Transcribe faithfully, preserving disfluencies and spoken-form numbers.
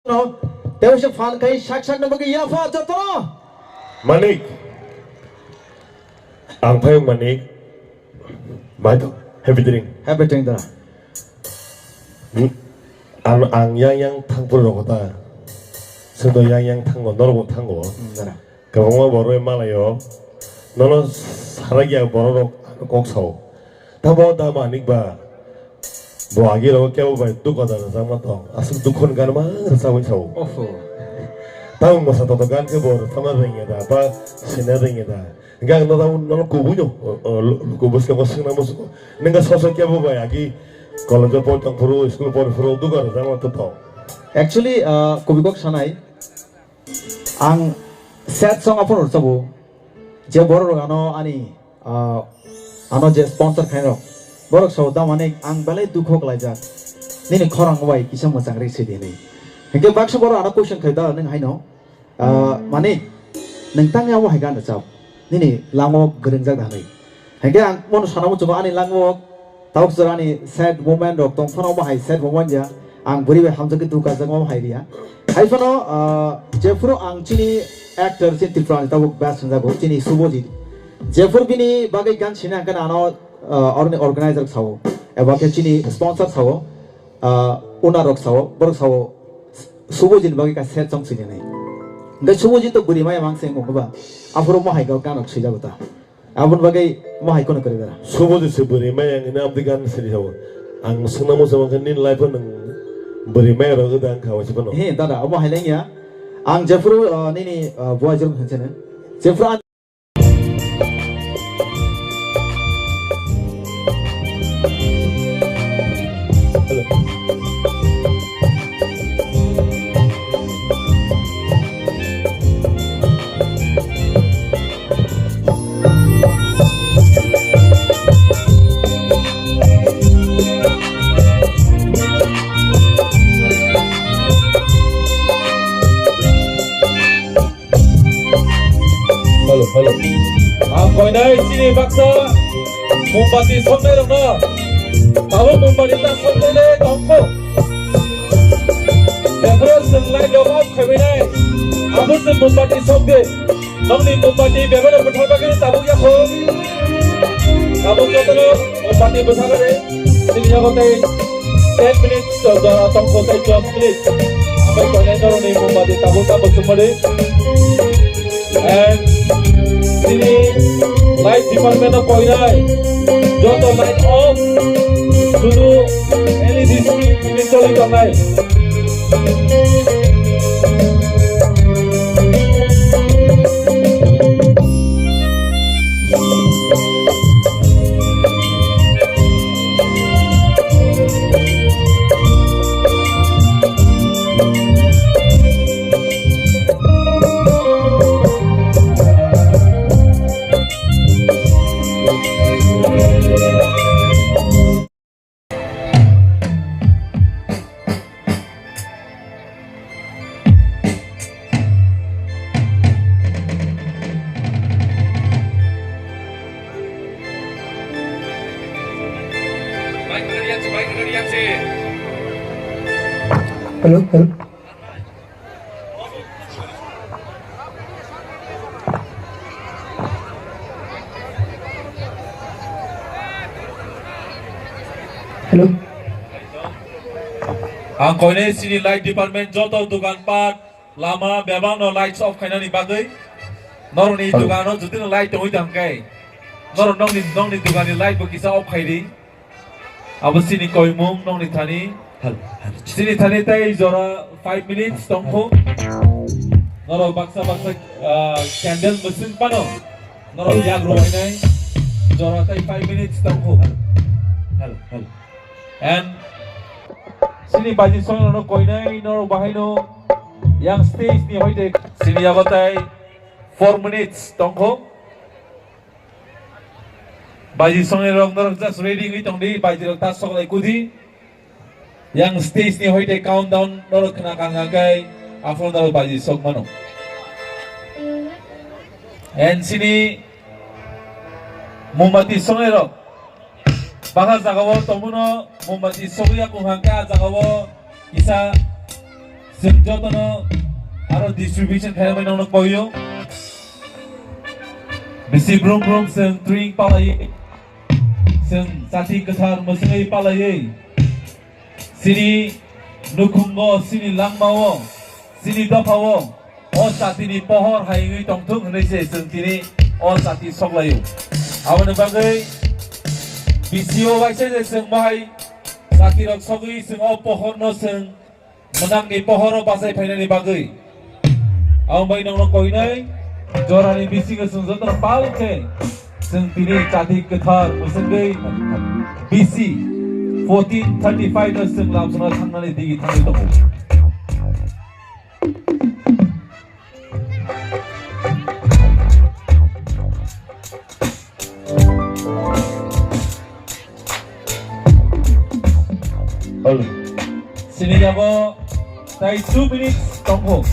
Tei se phan khai sak sak no bagwi yapha jotono. Manik. Ang phai Manik. Bai to. Happy drink. Happy drink da. Hmm. Ang, ang yang yang thang pura rokota. Sendo yang yang thango, norok thango. Hmm, dara. Kwbangma borok malaio, nono sarakya borok rok kok sao. Tamo da Manik ba, bo agi rogo kebo bai dukha da rwchapma tong. Aswk dukha ni gan ma rwchapwi sao. Oho. Tamo mosa toto gan khe bo rwchapna rwngya da, ba sina rwngya da. Hingke ang nono, nono kubui no, o, o, kubui se mo swngna musugo. Nengka soso kebo bai agi college o pori tong phuru, school pori phuru dukha rwchapma to tong. Actually, uh, kubui kok sanai. Ang sad song aphano rwchabo, je borok rok ano ani, ah, ano je sponsor khainai rok, borok sao da Manik ang belai dukho klaijak, nini khorang bai kisa mwchang ri sidi hinwi. Hinkhe baksa borok ano question khai da nwng haino, ah, Manik, nwng tangya omo hai gan rwchap, nini lamo gwnangjak da hinwi. Hinkhe ang bono sana muchungo ani langmao tabuk jora ni sad moment rok tong phano omo hai sad moment ya. Ang bwrwi bai hamjagwi dukha jak omo hai riya. Hai phano, ah, jephuru ang chini actor chini Tripura ni tabuk best hwnjago chini Subhajit. Jephuru bini bagwi gan sina hwnkhe ano, ah, oroni organizer sao. Eba khe chini sponsor sao. Ah, owner rok sao. Borok sao Subhajit ni bagwi ka sad song sini nai. Hwnkhe Subhajit to bwrwi maya mang se wngkha ba. Aphuru omo hai gan rok swijago ta. Aboni bagwi mo hai kheno kwrwi dara. Subhajit se bwrwi maya hwnwi abdi gan siri sabo. Ang swngna muchung mankha nini life o nwng bwrwi maya rok da wngkha waisa phano. He dada, omo hai lengya. Ang jephuru, uh, nini, uh, buai jrong hinse ne. Jephuru an- Hello, hello. Ang koinai chini baksa mombati soknai rokno. Abo mombati ta soknai le tongkho. Bebro chwng lai lok off khaibainai. Abo chwng mombati sok de. Nokni mombati bebero bwthar bagwi tabuk yakho. Tabuk jotono mombati bwthar bagwi. Chini yago tei ten minutes to jora tongkho tei twelve minutes. Amai koinai norokni mombati tabuk tabuk sumari. And chini light department o koinai joto light off, sudu L E D screen chini choli tongnai. Hello, hello. Hello. Ang koinai chini light department joto dukan pat lama bebak no lights off khainani bagwi norokni dugano jotino light tongwi tongkhe norok nokni nokni duganni light bo kisa off khaidi. Abo chini koimung nokni thani. Chini thani tei jora five minutes tongkho. Norok baksa baksa, ah, candle mwswk phano norok yak rwbainai jora tei five minutes tongkho. And chini baji songrokno koinai norok bahaino yang stage ni hoite chini yago tei four minutes tongkho. Baji songnai rok norok just ready wngwi tongdi, baji rok ta sok lai kudi. Yang stage ni hoite countdown norok khna kang kang kai aphuru norok baji sok mano. And chini mombati songnai rok baka jaga o tongmano mombati sogwi yakung hang khe a jaga o kisa Chwng jotono aro distribution khaimani nokno koyo. Bisi brum brum chwng tring palaiwi, chwng chati kwthar mwswngwi palaiwi, chini nukhungo, chini langmao, chini dophao o chatini pohor hai wngwi tongthung hwnwi se chwng tini o chati soklaio. Aboni bagwi bisi o waisa je chwng bahai chatirok sogwi chwng o pohorno chwng mwnangni pohoro bachai phainani bagwi. Aboni bagwi nokno koinai jorani bisingo chwng jotono pal khe chwng tini chati kwthar mwswngwi bisi fourteen thirty-five no chwng lamsano thangnani digi thangwi tongo. Hello. Sini yago tai two minutes tongkho.